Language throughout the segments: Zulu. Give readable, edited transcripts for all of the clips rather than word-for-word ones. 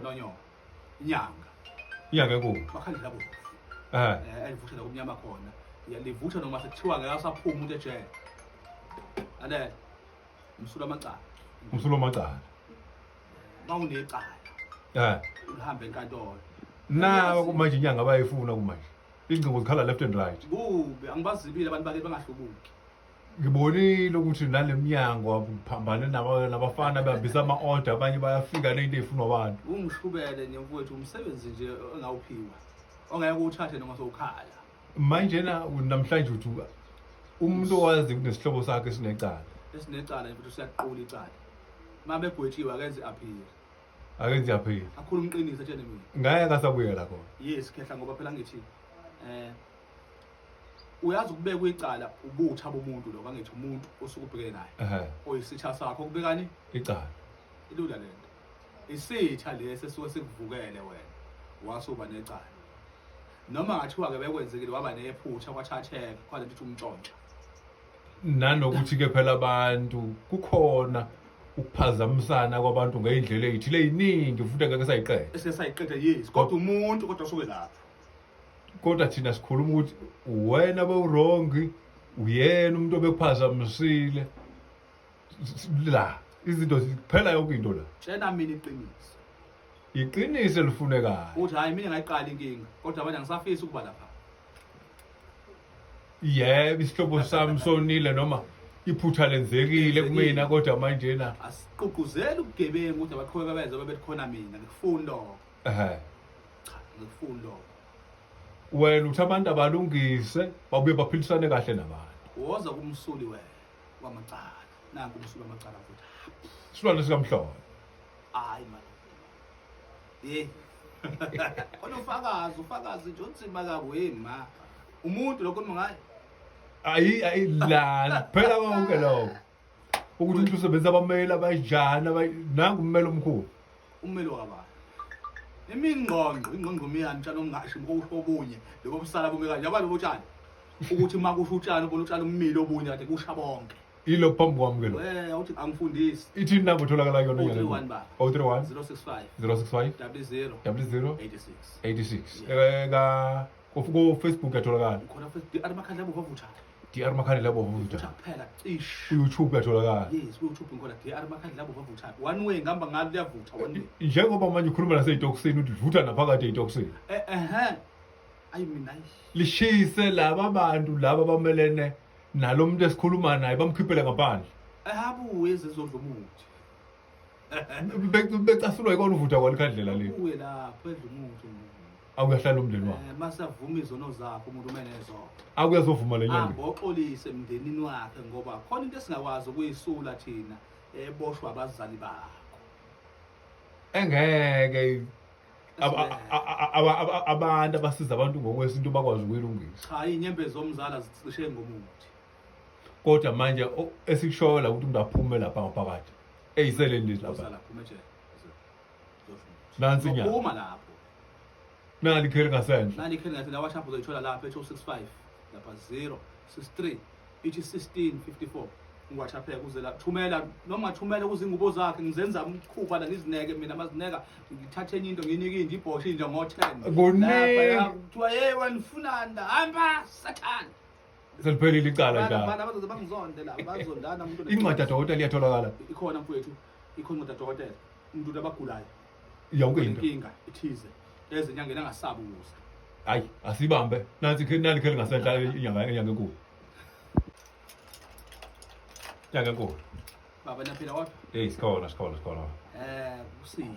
nonyoka. Inyanga. Inyanga enkulu. Makhandlela abovu. Eh. Elivutha la kumnyama khona. Livutha noma sekuthiwa ngeke asaphuma umuntu ejele. Lalela. Umsulo amacala. Umsulo amacala. Mawunecala. Eh. Uhambe enkantolo. Nawa kumanje inyanga bayifuna kumanje. Ingcingo zikhala left and right. Kubi angibazibile abantu bakithi bangahlubuki. Ngibonile ukuthi nale mnyango phambane nabafana behambisa ama-order, abanye bayafika ney'nto ey'funwa abantu. Ungishubele nje mfowethu, umsebenzi nje engawuphiwa ongeke uwuthathe noma sowukhala. Manje na namhlanje uthi umuntu owazi kunesihlobo sakhe esinecala. Esinecala nje futhi siyaqula icala. Uma begwetshiwe akenze appeal. Akenze appeal. Akhuluma iqiniso etshene mina. Ngeke akasabuyela khona. Yes, khehla, ngoba phela ngithi uyazi ukubekwa icala ubutha bomuntu lokho, angithi umuntu osuke ubhekene naye. Oyisitha sakho kubekani? Icala. Ilula lento. Isitha lesi esuke sikuvukele wena wasuba necala. Noma ngathiwa ke bekwenzekile waba nephutha kwathatheka kwaze ukuthi umntshontsha. Nanokuthi ke phela abantu kukhona ukuphazamisana kwabantu ngey'ndlela ey'thile ey'ningi futhi angeke sayiqeda. Esesayiqeda, yes, kodwa umuntu kodwa usuke lapho. Kodwa thina sikhuluma ukuthi wena bewurongi, uyena umuntu obekuphazamisile. La izinto ziphela yonke into la. Tshela mina iqiniso. Iqiniso elifunekayo. Uthi hayi mina ngayiqala inkinga, kodwa manje angisafisi ukuba lapha. Yebo, isihlobo sami sonile noma iphutha lenzekile kumina, kodwa manje na asiqugquzeli ubugebengu ukuthi abaqhubeka benze bebethi khona mina ngikufuni lokho. Cha, ngikufuni lokho. Wena uthi abantu abalungise babuye baphilisane kahle nabantu. Woza kumsuli wena wamacala. Nanku umsuli wamacala futhi. Isilwane sikamhlolo. Hayi man. Hey. Khona ufakazi, ufakazi nje unzima kabi hey ma. Umuntu lokho ngaye. Ayi ayi la phela konke lokho. Ukuthi umuntu usebenzisa abameli abanjani, nangu ummeli omkhulu. Ummeli wakabani? Imingqongqo, ingqongqo miyani utshani ongashi kusho obunye, lobo busala bume kanje. Yabona lobo tshani. Ukuthi uma kusho utshani ubona utshani umile obunye kade kusha bonke. Ilo phambi kwami ke lo. Uthi angifundisi. Ithini number otholakala kuyona nyanga? 031 baba. 031 065 065 00 00 86. 86. Ka ku Facebook yatholakala. Khona Facebook DR Makhandlela Abovu avutha. DR Makhandlela Abovu avutha. Kuphela cish. Ku YouTube yatholakala. Yes, ku YouTube ngikhona DR Makhandlela Abovu avutha. One way ngihamba ngalo liyavutha one way. Njengoba manje ukhuluma naseyitokisini uthi livutha naphakathi eyitokisini. Ayi mina. Lishise laba bantu laba bamelene nalo muntu esikhuluma naye bamkhiphele ngaphandle. Abuye ezizodla umuthi. Becasulwa ikona uvutha kwalikhandlela leli. Ubuye lapho edla umuthi. Awuyahlala umndeni wakhe. Masavuma izono zakho umuntu umenezo. Awuyazovuma le nyanga. Amboxolise emndenini wakhe ngoba khona into esingakwazi ukuyisula thina eboshwa abazali bakho. Engeke abantu abasiza abantu ngokwesintu bakwazi ukuyilungisa. Cha, inyembezi zomzala zicishe ngomuthi. Kodwa manje esikushoyo la ukuthi umuntu aphume lapha ngaphakathi. Eyiseleni lezi lapha. Uzala aphume ejele. Nansi inyanga. Uphuma lapho. Nali ikheli ngasenhla. Nali ikheli ngasenhla WhatsApp uzoyithola lapha ethi 065 lapha 063 ithi 1654. WhatsApp kuze la thumela noma thumela kuze ingubo zakhe ngizenza umkhuba la ngizineke mina mazineka ngithathe enye into nginike inje ibhosha inje ngo10. Kuningi. Kuthiwa hey wena ufunani la hamba sathane. Seliphelile icala njalo. Bana bazoze bangizonde la bazondana umuntu. Incwadi kadokotela iyatholakala. Ikhona mfowethu, ikhona incwadi kadokotela. Umuntu abagulayo. Yonke into. Inkinga ithize. Ezinyangeni angasabi ukuza. Hayi, asibambe. Nansi ikheli nali ikheli ngasenhla inyanga inyanga enkulu. Inyanga enkulu. Baba niyaphila kodwa? Hey, sikhona sikhona sikhona. Kusile.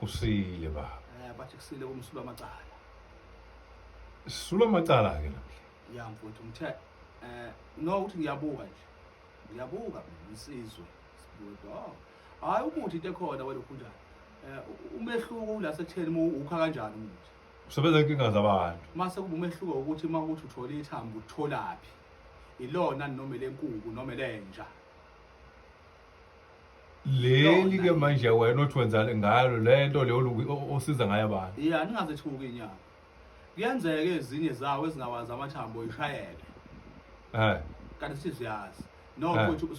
Kusile baba. Bathi kusile kumsulwa amacala. Sulwa amacala ke namhla. Ya mfowethu ngithe no ukuthi ngiyabuka nje. Ngiyabuka mina insizwe. Sibuka. Oh. Hayi umuthi into ekhona wena ukhunjani. Umehluko la sekutheni uma ukha kanjani umuthi. Usebenza inkinga zabantu. Mase kuba umehluko ukuthi uma uthi uthola ithambo utholaphi. Ilona noma lenkuku noma lenja. Leli ke manje wena othi wenza ngalo lento leyo osiza ngayo abantu. Yeah, ningazethuki inyama. Kuyenzeka ezinye zawo ezingawazi amathambo ishayeke. Kanti siziyazi. No mfowethu.